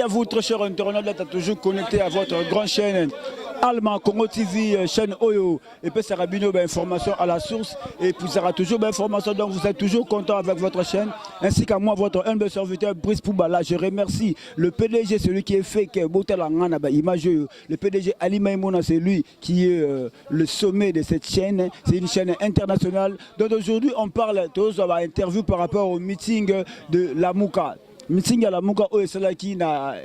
À vous, très chers internautes, d'être toujours connecté à votre grande chaîne Alma Congo TV, chaîne oyo epesaka bino information à la source et puis ça aura toujours information. Donc vous êtes toujours content avec votre chaîne, ainsi qu'à moi, votre humble serviteur Brice Poubala. Je remercie le PDG, celui qui est fait que image, le PDG Ali Maïmouna, c'est lui qui est le sommet de cette chaîne. C'est une chaîne internationale. Donc aujourd'hui, on parle, tous on va interview par rapport au meeting de Lamuka. Meeting ya Lamuka oyo esalaki na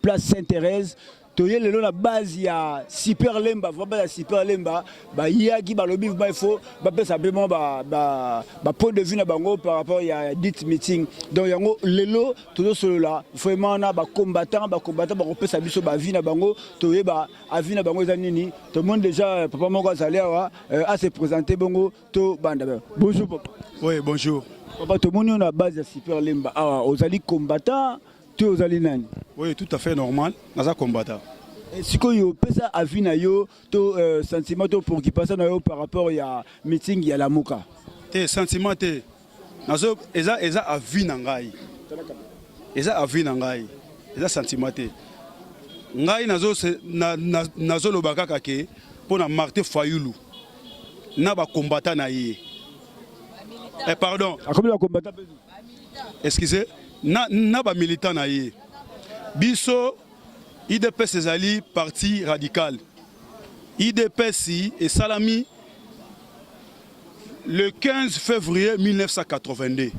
place Sainte-Thérèse. Toye lelo na base ya Super Lemba, vraiment ya Super Lemba. Bayaki, balobi vraiment il faut bapesa vraiment ba point de vue na bango par rapport ya dit meeting. Donc yango lelo tozosolola vraiment na bacombattant. Bacombattant bakopesa biso baavis na bango, toyeba avis na bango eza nini. Tomoni déjà papa moko azali awa ase présenter, bongo tobanda. Bonjour papa. Oui, bonjour. Papa, tomoni oyo na base ya Super Lemba awa, ozali combattant to ozali nani? Oui, tout à fait normal. Naza combattant. Sikoyo opesa avis na yo to sentiment to préoccupation na yo par rapport ya meeting ya Lamuka. Te, sentiment te. Nazo eza avis na ngai. Eza avis na ngai. Eza sentiment te. Ngai nazo na, na, nazoloba kaka ke mpo na Martin Fayulu na bacombattant na ye. Eh, pardon. Akomi bacombattant mpe. Excusez, na bamilitant na ye. Biso UDPS ezali parti radical. UDPS esalami le 15 février 1982.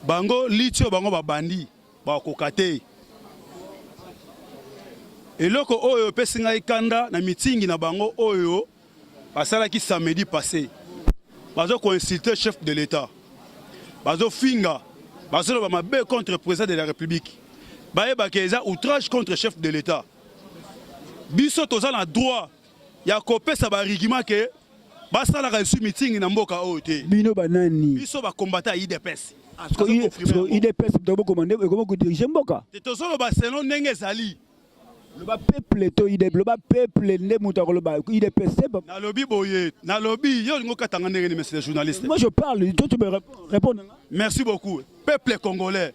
Bango liti oyo bango babandi, bakoka te. Eloko oyo epesi ngai kanda na mitingi na bango oyo basalaki samedi passé, bazo koinsulte chef de l'État, bazofinga, bazoloba mabe contre président de la République. Bayebaka eza outrage contre chef de l'État. Biso toza na droit ya kopesa barigument ke basalaka esu meeting na mboka oyo te. Bino banani? Biso bacombattant ya UDPS. UDPS tobokomande ekoma kodirige mboka? Te, tozoloba selon ndenge ezali. Loba peuple to UDP, loba peuple nde moto akoloba UDPS te. Nalobi boye, nalobi yo olingi okatanga ndenge nini, monsieur le journaliste? Moi je parle, toi tu me réponds. Merci beaucoup. Peuple congolais,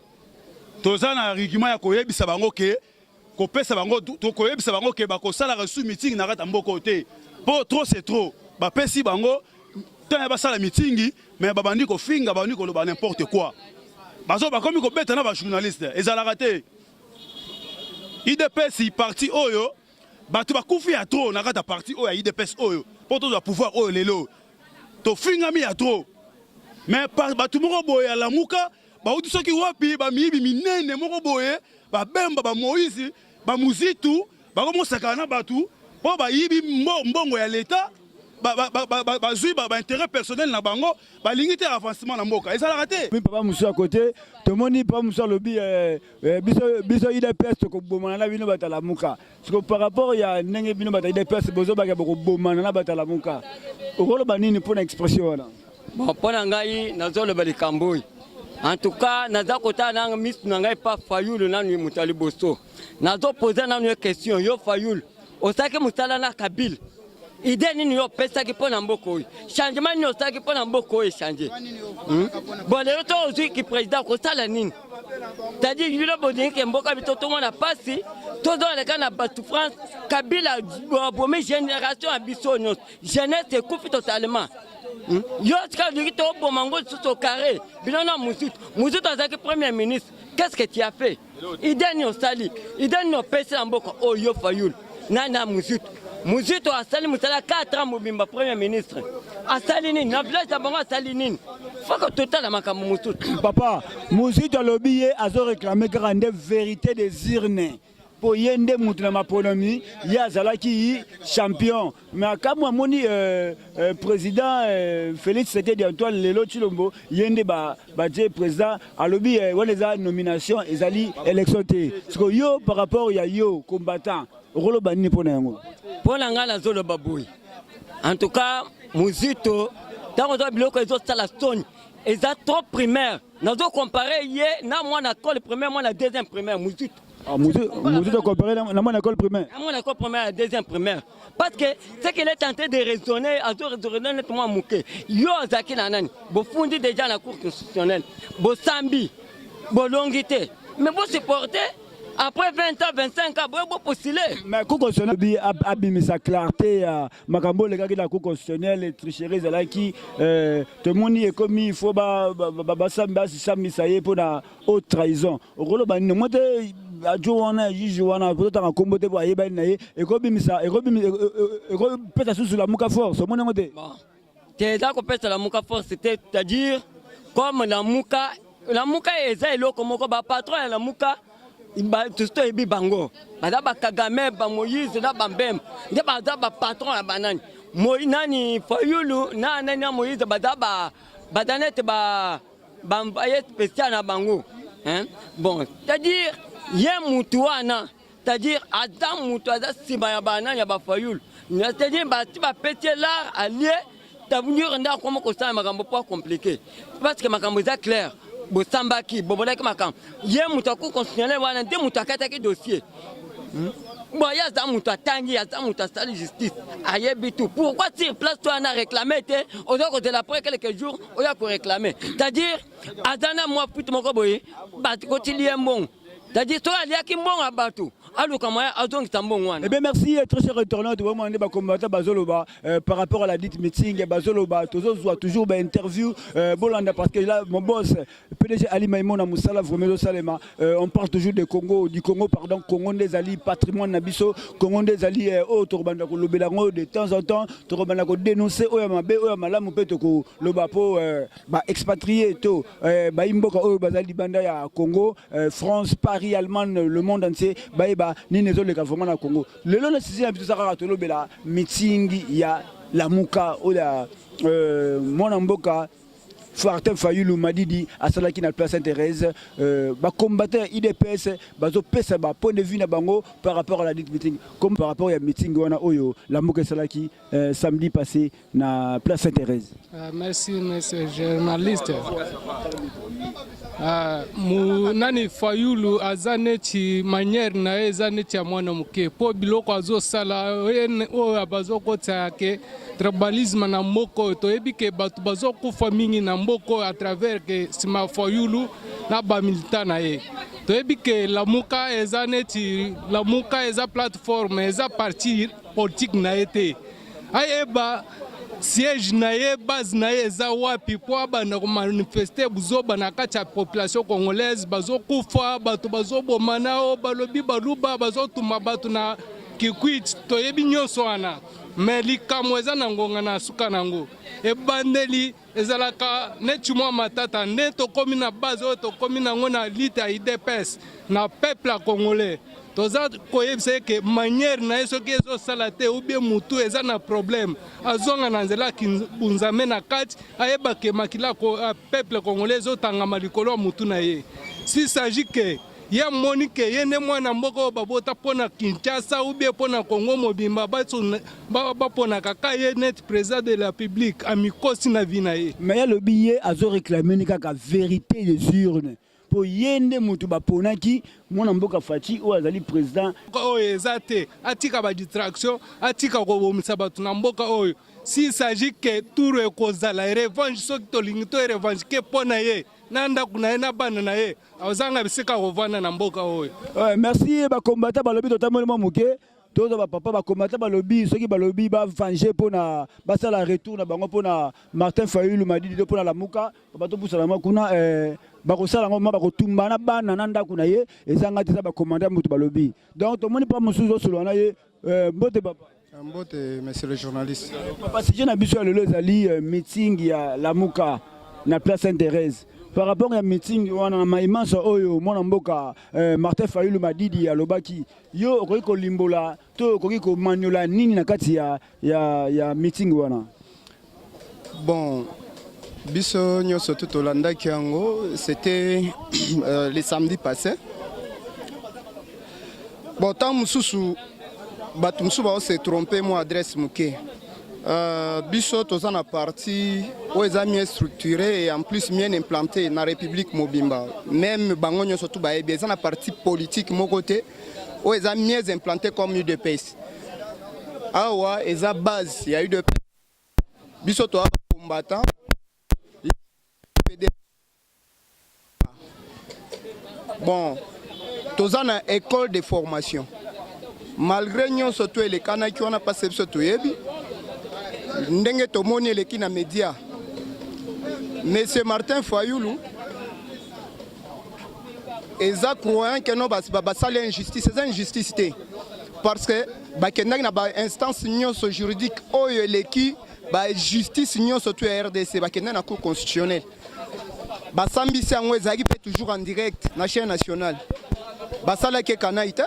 toza na argument ya koyebisa bango ke kopesa bango, koyebisa bango ke bakosalaka su meeting na kati ya mboka oyo te, mpo trop c'est trop. Bapesi bango ntango ya basala meeting, mais babandi kofinga, babandi koloba n'importe quoi, bazo bakomi kobeta na bajournaliste. Ezalaka te. UDPS parti oyo bato bakufi ya trop na kati ya parti oyo ya UDPS oyo mpo tozwa pouvoir oyo lelo. Tofingami ya trop, mais bato moko boye ya Lamuka bauti soki wapi, bamiyibi minene moko boye, babemba, bamoïse, bamuzitu, bakomosakana na bato mpo bayibi mbongo ya leta, bazwi baintérêt personnel na bango, balingi te avancement na mboka. Ezalaka te. Papa mosusu ya côté, tomoni papa mosusu alobi biso UDPS tokobomana na bino bato ya Lamuka. Siko par rapport ya ndenge bino bato ya UDPS bozobaka bokobomana na bato ya Lamuka, okoloba nini mpona expression wana? Bon, mpo na ngai nazoloba likambo oyo, en tout cas naza kotala nanga misu na ngai pa Fayulu nanu moto ya liboso. Nazopoze nanu ye question: yo Fayulu, osalaki mosala na Kabila, idée nini yo opesaki mpo na mboka oyo? Changement nini osalaki mpo na mboka oyo echange? Bon, lelo to ozwi ki président, kosala nini? C'est-à-dire bino bolingi ke mboka biso tomona pasi, tozoleka na basouffrance. Kabila abomi génération ya biso nyonso, jeunesse ekufi totalement. Yo sika olingi toboma ngo lisusu carré. Bino na Muzutu, Muzutu azalaki premier ministre, qu'est-ce que tu as fait? Idée nini osali? Idée nini opesi na mboka oyo, yo Fayulu na Muzutu? Muzutu asali mosala 4 ans mobimba premier ministre, asali nini na village na bango? Asali nini? Foko totala makambo mosusu. Papa Muzitu alobi ye azoréclame kaka nde vérité des urnes, mpo ye nde mutu na maponomi, ye azalaki champion. Mais akamwa amoni président Félix Tshisekedi Antoine lelo Tshilombo, ye nde batie président. Alobi wana eza nomination, ezali élection te. Siko yo, par rapport ya yo combattant, okoloba nini mpo na yango? Mpo na ngai nazoloba boye, en tout cas Muzito, ntango oza biloko ezosala soni, eza trop primaire. Nazocompare ye na mwana école primaire, mwana deuxième primaire, Muzito. Ah, Muzito comparé na mwana école primaire? Na mwana école primaire ya deuxième primaire, parce que ce qu'il est en train de raisonner, azo raisonner net mwa moke. Yo azalaki na nani? Bofundi déjà na Cour constitutionnelle, bosambi, bolongi te, mais bosupporte. Après 20 ans, 25 ans, boye bopostule. Mais Cour constitutionnelle bi abimisa clarté ya makambo elekaki na Cour constitutionnelle, tricherie ezalaki, tomoni ekomi il faut basambisa ye mpona haute trahison. Okoloba nini? Mo te ajo wana juge wana totanga nkombo te po ayebani na ye, ekobimisa, ekopesa susu Lamuka force, omoni yango te? Bon, te, eza kopesa Lamuka force te. C'est-à-dire comme Lamuka, Lamuka eza eloko moko, bapatron ya Lamuka tosi toyebi bango, baza bakagame, bamoïse na bambemba nde baza bapatron ya banani. Moi nani, Fayulu na nani na Moïse, baza baza nete baenvoyé spécial na bango, hein? Bon, c'est-à-dire ye mutu wana, c'est-à-dire aza mutu aza nsima ya banani, ya bafayulu, c'est-à-dire bati bapeti ye lar alie tabunir nde akoma kosala makambo mpo acompliqué, parce que makambo eza clair. Bosambaki, bobolaki makambo, ye moto ya Cour constitutionnelle wana nde moto akataki dossier. Bon, ye aza moto atangi, aza moto asali justice, ayebi tout. Pourquoi sur place to wana réclame te? Oza kozela après quelques jours oya koréclame. C'est-à-dire aza na mwa fuite moko boye, bato kotili ye mbongo, c'est-à-dire soki aliaki mbongo ya bato, aluka moyen azongisa mbongo wana. Eh bien, merci, très cher internaute. Vraiment, on est combattant bazoloba par rapport à la dite meeting bazoloba, tozozwa toujours ba interview bolanda, parce que là mon boss PDG Ali Maïmona Moussala vraiment salema. On parle toujours de Congo, du Congo, pardon. Congo nde ezali patrimoine na biso, Congo nde ezali oyo tokobanda kolobela yango de temps en temps, tokobanda kodénoncer oyo ya mabe, oyo ya malamu mpe tokoloba mpo ba expatrié to bayimboka oyo bazali libanda ya Congo, France, Paris, Allemagne, le monde entier, bayeba nini ezoleka vraiment na Congo lelo. Na sisi na biso eza kaka tolobela meeting ya Lamuka oyo ya mwana mboka Martin Fayulu Madidi asalaki na place Sainte-Thérèse. Bacombattant ya UDPS bazopesa ba point de vue na bango par rapport à la dite meeting, comme par rapport ya meeting wana oyo Lamuka esalaki samedi passé na place Sainte-Thérèse. Merci, monsieur journaliste. Mu, nani Fayulu aza neti manière na ye eza neti ya mwana moke, mpo biloko azosala oyo bazokotisa ke tribalisme na mboka oyo. Toyebi ke bato bazokufa mingi na mboka oyo à travers ke nsima Fayulu na bamilitant na ye. Toyebi ke Lamuka eza neti, Lamuka eza plateforme, eza parti politique na ye te. Ayeba siège na ye, base na ye eza wapi, mpo abanda komanifeste buzoba na kati ya population congolaise. Bazokufa bato, bazobomana o balobi baluba bazotuma bato na Kikwit, toyebi nyonso wana. Me likambo eza na ngonga na suka nango, ebandeli ezalaka neti mwa matata. Nde tokómi na base oyo tokómi nango na lutte ya UDPS na peuple ya congolais, toza koyebisa ye ke manière na ye soki ezosala te ou bien mutu eza na problème, azonga na nzela bunzame na kati, ayeba ke makila ya peuple congolais ezotangama likolo ya mutu na ye. S'il s'agit ke ye amoni ke ye nde mwana mboka oyo babota mpo na Kinshasa ou bien mpo na Congo mobimba, bapona kaka ye neti président de la République, amikosi na vie na ye. Mais alobi ye azoréclame ni kaka vérité des urnes, mpo ye nde moto baponaki, mwana mboka Fatshi oyo azali président. Oyo eza te, atika badistraction, atika kobomisa bato na mboka oyo. S'il s'agit ke tour ekozala revanche, soki tolingi to revendique mpo na ye na ndako na ye na bana na ye, azanga bisika kovanda na mboka oyo. Ouais, merci. Bacombattant balobi, totamoli mwa moke, tozwa bapapa. Bacombattant balobi, soki balobi bavenger mpona basala retour na bango mpona Martin Fayulu Madidi to mpona Lamuka, batopusana mwa kuna, bakosala yango ma bakotumba na bana na ndako na ye. Ezanga te, eza bacommandant moto balobi. Donc tomoni mpa mosusu osolola na ye. Mbote papa. Mbote, monsieur le journaliste. Papa, sujet na biso ya lelo ezali meeting ya Lamuka na place Sainte Thérèse. Par rapport ya meeting wana na maimanso oyo mwana mboka Martin Fayulu Madidi alobaki, yo okoki kolimbola to okoki komaniola nini na kati ya meeting wana? Bon, biso nyonso tu tolandaki yango, c'était le samedi passé. Bon, ntango mosusu bato mosusu bao se trompe mwa adresse moke. Biso toza na parti oyo eza mieux structuré et en plus bien implanté na République mobimba. Même bango nyonso tu bayebi, eza na parti politique moko te oyo eza mieux implanté comme UDPS. Awa eza base ya UDPS, biso toza combattant PD. Bon, Toza na école de formation. Malgré nyonso to elekanaki wana parce biso toyebi ndenge tomoni eleki na media. Monsieur Martin Fayulu eza croyant que non basali injustice, eza injustice te parce que bakendaki na ba instance nyonso juridique oyo eleki ba justice nyonso to ya RDC, bakendaki na cour constitutionnelle, basambisi yango, ezalaki mpe toujours en direct na chaîne nationale, basalaki ekanai te.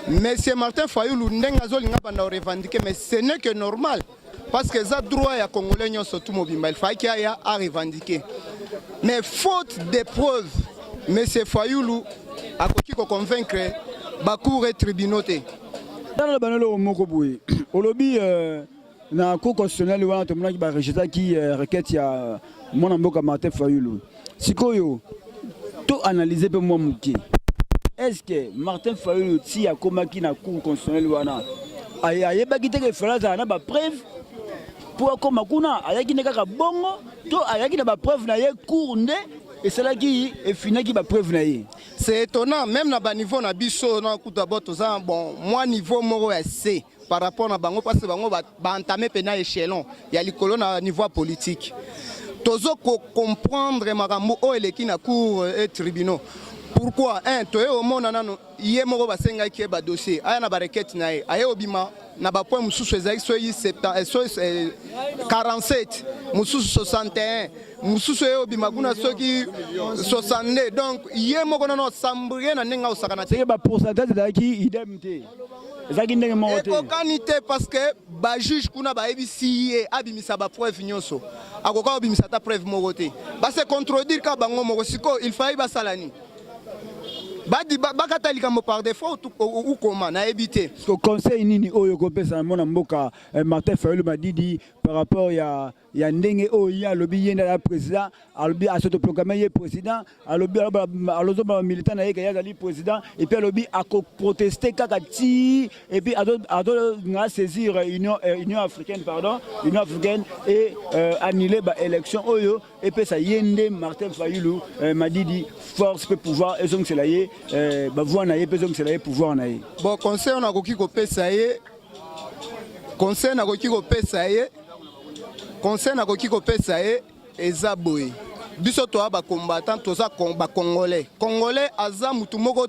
Monsieur Martin Fayulu, ndenge azolinga banda revendiquer, mais ce n'est que normal parce que eza droit ya Congolais nyonso tu mobimba. Il fallait aya a revendiquer, mais faute de preuve, monsieur Fayulu akoki koconvaincre bacour et tribunaux te. Tala, bana, eloko moko boye olobi na cour constitutionnelle wana, tomonaki barejetaki requête ya mwana mboka Martin Fayulu. Sikoyo to analyse mpe mwa moke: est ce que Martin Fayulu ti akomaki na cour constitutionnelle wana, ayebaki te ke fallait azala na bapreuve mpo akóma kuna? Ayaki nde kaka bongo to ayaki na bapreuve na ye, cour nde esalaki efinaki bapreuve na ye? C'est étonnant, même na baniveau na biso na kutu d'abord toza bon mwa niveau moko ya C par rapport na bango, parce que bango baentame mpenza échelon ya likolo na niveau ya politique. Tozo kocomprendre makambo oyo eleki na cour et tribunaux. Pourquoi? Un, toye omona nano ye moko basengaki ye badossier, aya na barequête na ye, aye obima na bapoint mosusu ezalaki soki 47, mosusu 61, mosusu ye obima kuna soki 62. Donc ye moko nano asambrie na ndenge akosakana te. Seke bapourcentage ezalaki idem te, ezalaki ndenge moko te. Ekokani te, parce que bajuge kuna bayebisi ye abimisa bapreuve nyonso, akoka kobimisa ata preuve moko te. Base contredire ka bango moko. Sikoyo il fallait basala nini? Bakata likambo par défaut ou comment? Nayebi te. Conseil nini oyo okopesa na mwana mboka Martin Fayulu Madidi par rapport ya ndenge oyo ye alobi ye nde aza président, alobi asotoproclame ye président, alobi alozomba bamilitant na ye ke ye azali président, et puis alobi akoproteste kaka ti, et puis azolinga saisir Union africaine, pardon, Union africaine et annuler baélection oyo epesa ye nde Martin Fayulu Madidi force mpe pouvoir, ezongisela ye bavoix na ye mpe ezongisela ye pouvoir na ye? Bon, conseil oyo nakoki kopesa ye, conseil nakoki kopesa ye, conseil nakoki kopesa ye eza boye: biso toya bacombattant, toza bacongolais. Congolais aza mutu moko,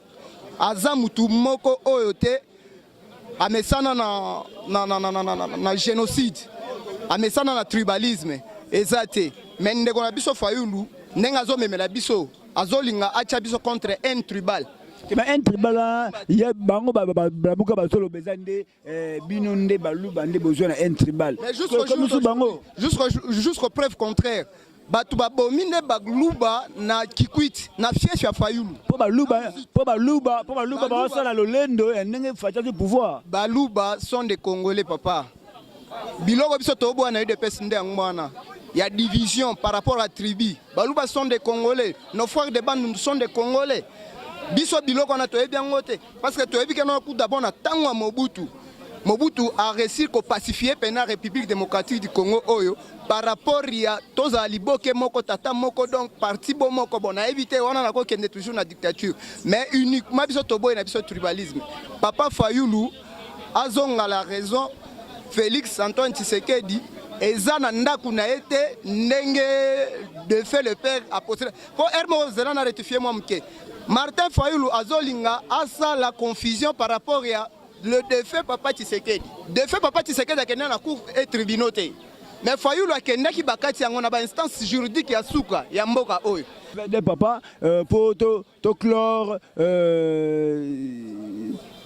aza mutu moko oyo te amesana na génocide, amesana na tribalisme eza te. Mais ndeko na biso Fayulu, ndenge azomemela biso, azolinga atya biso contre haine tribal. Mais haine tribal wana ye, bango Balamuka bazoloba eza nde bino nde Baluba nde bozwa na haine tribal. Mosusu bango Jusqu'au preuve contraire, bato babomi nde Baluba na Kikwit na fief ya Fayulu. Mpo Baluba bazosala lolendo ya ndenge Fatshi azwi pouvoir. Baluba sont des Congolais, papa. Biloko biso toboya na UDPS nde yango wana ya division par rapport à tribu. Baluba sont des Congolais, nos frères de Bandundu sont des Congolais. Biso biloko wana toyebi yango te, parce que toyebi ke no d'abord na ntango ya Mobutu, Mobutu a réussi kopacifier mpenza République démocratique du Congo oyo par rapport ya tozala liboke moko, tata moko, donc parti bo moko. Bon, nayebi te wana nakokende toujours na dictature, mais uniquement biso toboyi na biso tribalisme. Papa Fayulu azonga la raison. Félix Antoine Tshisekedi eza na ndako na ye te ndenge de fait le père aposté mpo ere moko zela na rectifie mwa moke. Martin Fayulu azolinga asala confusion par rapport ya le défunt papa Tshisekedi. Défunt papa Tshisekedi akende na cour et tribunaux te, mais Fayulu akendaki bakati yango na bainstance juridique ya suka ya mboka oyo. De papa, po to clore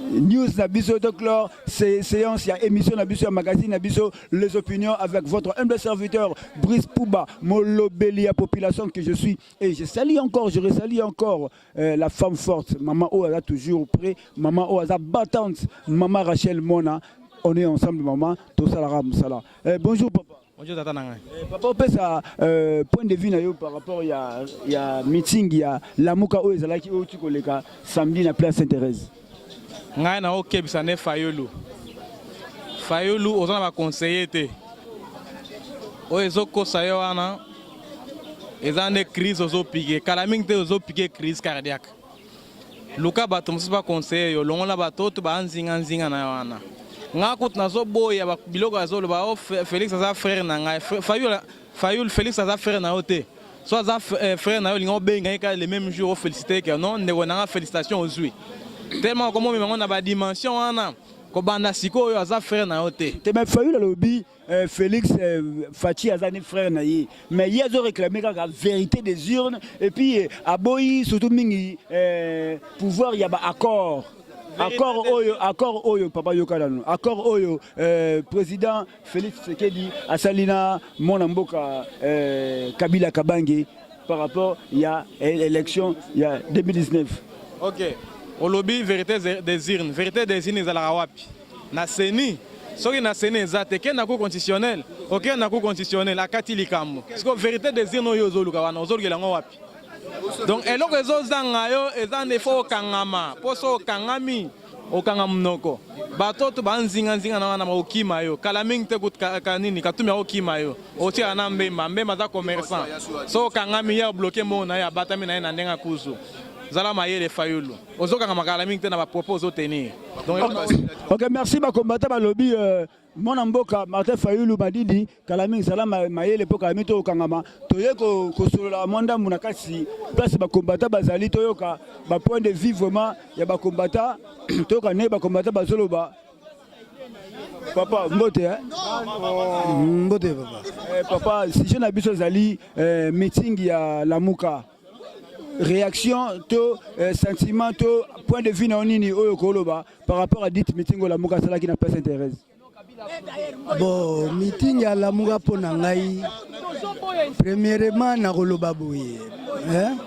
news na biso, to clore séance ya émission na biso ya magazine na biso Les Opinions avec votre humble serviteur Brice Pouba, molobeli ya population que je suis. Et je salue encore, je resalue encore la femme forte, maman oyo aza toujours prêt, maman oyo aza battante, maman Rachel Mona. On est ensemble, maman, tosalaka mosala. Bonjour papa. Bonjour tata na ngai. Papa, opesa point de vue na yo par rapport ya meeting ya Lamuka oyo ezalaki, oyo ti koleka samedi na place Sainte Thérèse. Ngai na okebisa nde Fayulu. Fayulu, oza na baconseiller te oyo ezokosa yo wana, eza nde crise ozopike kala mingi te, ozopike crise cardiaque. Luka bato mosusu ba conseiller yo, longola bato oyo to ba nzinga nzinga na yo wana. Nga kutu nazo boya ba biloko azo loba oh Felix aza frère na ngai. Fayulu Fayulu Felix aza frère na yo te. So aza eh, frère na yo olinga obenga ye kaka le même jour o féliciter que non ndeko na nga félicitation ozui. Tellement okomomema ngo na ba dimension wana kobanda sikoyo aza frère na yo te. Te mais Fayulu alobi Euh, Félix euh, Fatshi aza ni frère na ye mais ye azo réclamer kaka vérité des urnes et puis euh, aboyi surtout mingi euh, pouvoir ya ba accord accord oyo accord oyo papa yoka nanu accord oyo euh, président Félix Tshisekedi asali na mwana mboka euh, Kabila Kabange par rapport ya élection ya 2019. Ok olobi vérité des urnes, vérité des urnes ezalaka wapi? Na CENI? Soki na CENI eza te, kende na cour constitutionnelle. Okende na cour constitutionnelle, akati likambo. Sikoyo verite des urnes oyo ozoluka wana, ozolukela yango wapi? Donc eloko ezozanga yo eza nde faut okangama, po soki okangami okanga munoko. Bato oyo ba nzinga nzinga na wana bakokima yo. Kala mingi te kutu ka nini Katumbi akokima yo. Otikala na Mbemba, Mbemba aza commerçant. Soki okangami ye abloquer mbongo na ye abatami na ye na ndenge ya kuzu. Zala mayele Fayulu. Ozo kangama kala mingi te na ba propos ozo tenir. Donc OK, merci ba combattant balobi euh, mwana mboka Martin Fayulu Madidi kala mingi zala mayele mpo kala mingi tokokangama toye kosolola mwa ndambu na kasi place ba combattant bazali toyoka ba point de vue vraiment ya ba combattant toyoka ndenge ba combattant bazoloba papa mbote eh? Mbote papa. Eh, papa sujet na biso ezali eh, meeting ya Lamuka Reaction to euh, sentiment to point de vue na yo nini oyo koloba par rapport à dit meeting oyo Lamuka asalaki na place Sainte-Thérèse? Bon, meeting ya Lamuka mpo na ngai premièrement nakoloba boye hein?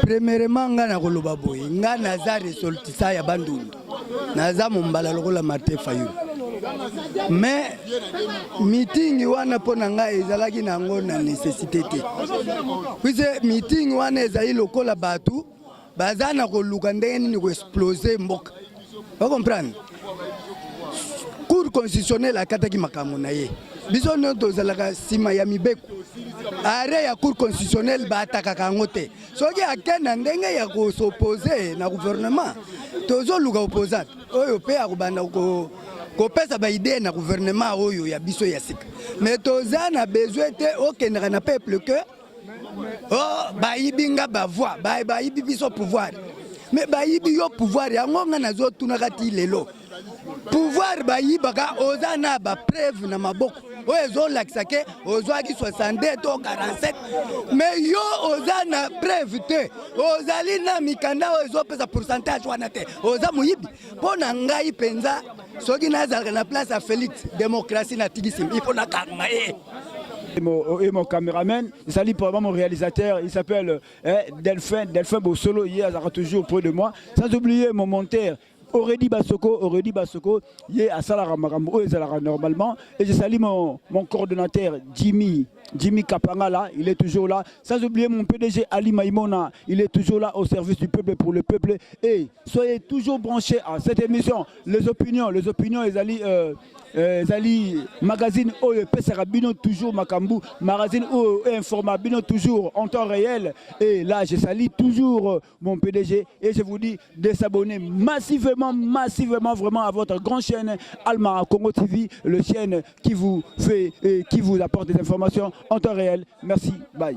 Premièrement ngai nakoloba boye, ngai naza ressortissant ya Bandundu, naza mombala lokola Martin Fayulu, mais meeting wana mpo na ngai ezalaki na yango na nécessité te, puisque meeting wana ezali lokola bato baza na koluka ndenge nini koexplose mboka. Ba comprendre? Cour constitutionnelle akataki makambo na ye, biso nyonso tozalaka nsima ya mibeko. Arrêt ya cour constitutionnelle baatakaka yango te. Soki ake na ndenge ya kosopose na gouvernement, tozoluka opposant oyo mpe akobanda kopesa ba idée na gouvernement oyo ya biso ya sika. Mais toza na besoin te okendaka na peuple que oh, bayibi nga ba voix, bayibi biso pouvoir. Mais bayibi yo pouvoir yango nga nazotunaka ti lelo. Pouvoir bayibaka oza na ba preuve na maboko oyo ezolakisa ke ozwaki 62 to 47, mais yo oza na preuve te, ozali na mikanda oyo ezopesa pourcentage wana te, oza moyibi. Mpo na ngai mpenza, soki nazalaka na place ya Felix, démocratie na tigisi il faut nakanga ye. Et mon caméraman, il salue pour mon réalisateur, il s'appelle eh, Delphin, Delphin Bossolo, il est toujours près de moi. Sans oublier mon monteur, Aurélie Basoko, Aurélie Basoko, ye asalaka makambo oyo ezalaka normalement. Et je salue mon coordonnateur Jimmy, Jimmy Kapangala, il est toujours là. Sans oublier mon PDG Ali Maïmona, il est toujours là au service du peuple pour le peuple. Et soyez toujours branchés à cette émission, les opinions, les opinions, ezali, euh, euh, ezali magazine oyo epesaka bino toujours makambu, magazine oyo informa bino toujours en temps réel. Et là, je salue toujours mon PDG et je vous dis de s'abonner massivement, massivement vraiment à votre grande chaîne Alma Congo TV, le chaîne qui vous fait et qui vous apporte des informations en temps réel. Merci, bye.